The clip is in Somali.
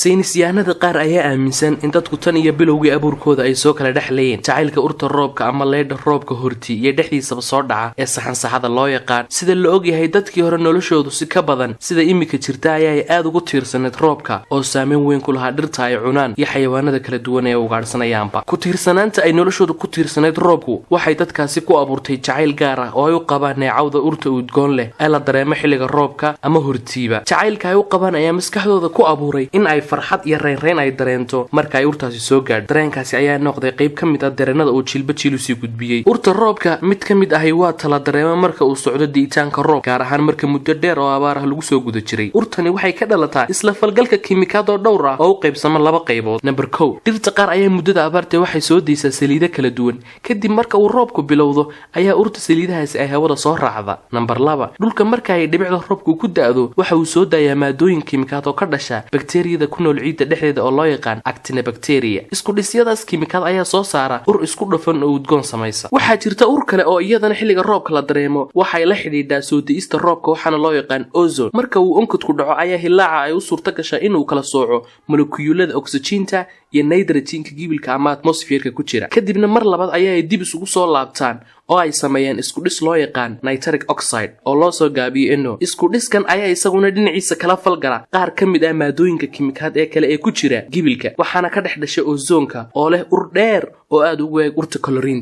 Saynisyahanada qaar ayaa aaminsan in dadku tan iyo bilowgii abuurkooda ay soo kala dhexlayeen jacaylka urta roobka ama leydha roobka horti iyo dhexdiisaba soo dhaca ee saxansaxada loo yaqaan. Sida la ogyahay, dadkii hore noloshoodu si ka badan sida imika jirta ayaa ay aada ugu tiirsanayd roobka, oo saameyn weyn ku lahaa dhirta ay cunaan iyo xayawaanada kala duwan ee ugaadhsanayaanba. Ku tiirsanaanta ay noloshoodu ku tiirsanayd roobku waxay dadkaasi ku abuurtay jacayl gaar ah oo ay u qabaan neecawda urta udgoon leh ee la dareemo xilliga roobka ama hortiiba. Jacaylka ay u qabaan ayaa maskaxdooda ku abuuray in ay farxad iyo reynreyn ay dareento marka ay urtaasi soo gaadho. Dareenkaasi ayaa noqday qayb ka mid ah dareenada uu jiilba jiil usii gudbiyey. Urta roobka mid ka mid ahi waa tala dareemo marka uu socdo di'itaanka roob, gaar ahaan marka muddo dheer oo abaar ah lagu soo guda jiray. Urtani waxay ka dhalataa isla falgalka kiimikaad oo dhowr ah oo u qaybsama laba qaybood. Number 1, dhirta qaar ayaa muddada abaarta waxay soo daysaa saliido kala duwan. Kadib marka uu roobku bilowdo ayaa urta saliidahaasi ay hawada soo raacda. Number 2, dhulka marka ay dhibicda roobku ku da'do waxa uu soo daayaa maadooyin kiimikaad oo ka dhasha bakteeriyada ku nool ciidda dhexdeeda oo loo yaqaan actinobacteria. Isku dhisyadaas kiimikaad ayaa soo saara ur isku dhafan oo udgoon samaysa. Waxaa jirta ur kale oo iyadana xilliga roobka la dareemo. Waxay la xidhiidhaa soo di'ista roobka, waxaana loo yaqaan ozone. Marka uu onkodku dhaco ayaa hilaaca ay u suurta gashaa inuu kala sooco molekiyulada oksijiinta iyo nitrogenka gibilka ama atmosferka ku jira. Kadibna mar labaad ayaa ay dib isugu soo laabtaan oo ay sameeyaan isku dhis loo yaqaan nitric oxide, oo loo soo gaabiyo NO. Isku dhiskan ayaa isaguna dhinaciisa kala falgala qaar ka mid ah maadooyinka kimikaad ee kale ee ku jira gibilka, waxaana ka dhex dhashay ozonka oo leh ur dheer oo aada ugu eeg urta koloriinta.